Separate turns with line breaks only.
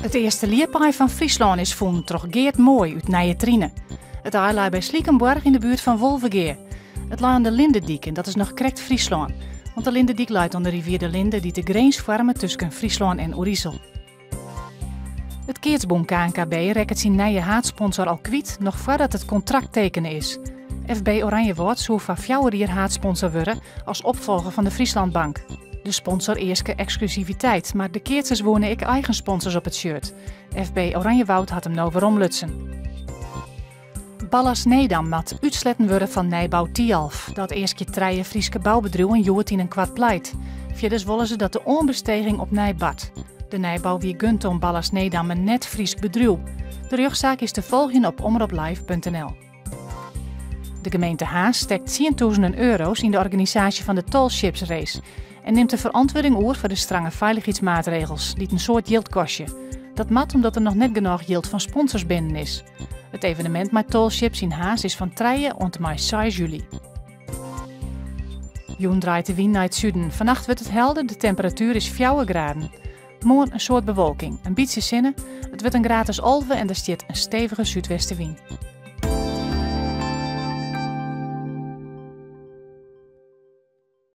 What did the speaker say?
It earste ljipaai fan Fryslân is fûn troch Geart Mooi út Nijetrine. It aai lei by Slikenboarch yn de buert fan Wolvegea. It lei oan de Lindedyk en dat is noch krekt Fryslân. Want de Lindedyk leit oan de rivier de Linde dy't de grins foarmet tusken Fryslân en Oerisel. It keatsbûn knkb rekket syn nije haadsponsor al kwyt noch foardat it kontrakt tekene is. FB Oranjewâld soe foar fjouwer jier haadsponsor wurde as opfolger fan de Friesland Bank. De sponsor easke eksklusiviteit, mar de keatsers woene ek eigen sponsors op it shirt. FB Oranjewoud hat him no weromlutsen. Ballast Nedam moat útsletten wurde fan nijbou Thialf. Dat easkje trije Fryske boubedriuwen hjoed yn in koart pleit. Fierders wolle se dat de oanbesteging opnij bart. De nijbou wie gund oan Ballast Nedam in net-Frysk bedriuw. De rjochtsaak is te folgjen op omroplive.nl. De gemeente Harns stekt tsientûzenen euro's yn de organisaasje fan de Tall Ships Race en nimt de ferantwurding oer foar de strange feilichheidsmaatregels, dy't in soad jild kostje. Dat moat omdat der noch net genôch jild fan sponsors binnen is. It evenemint mei Tall Ships yn Harns is fan trije oant en mei seis july. Jûn draait de wyn nei it suden. Fannacht wurdt it helder, de temperatuer is fjouwer graden. Moarn in soad bewolking, in bytsje sinne, it wurdt in graad as 11 en der stiet in stevige súdwestewyn.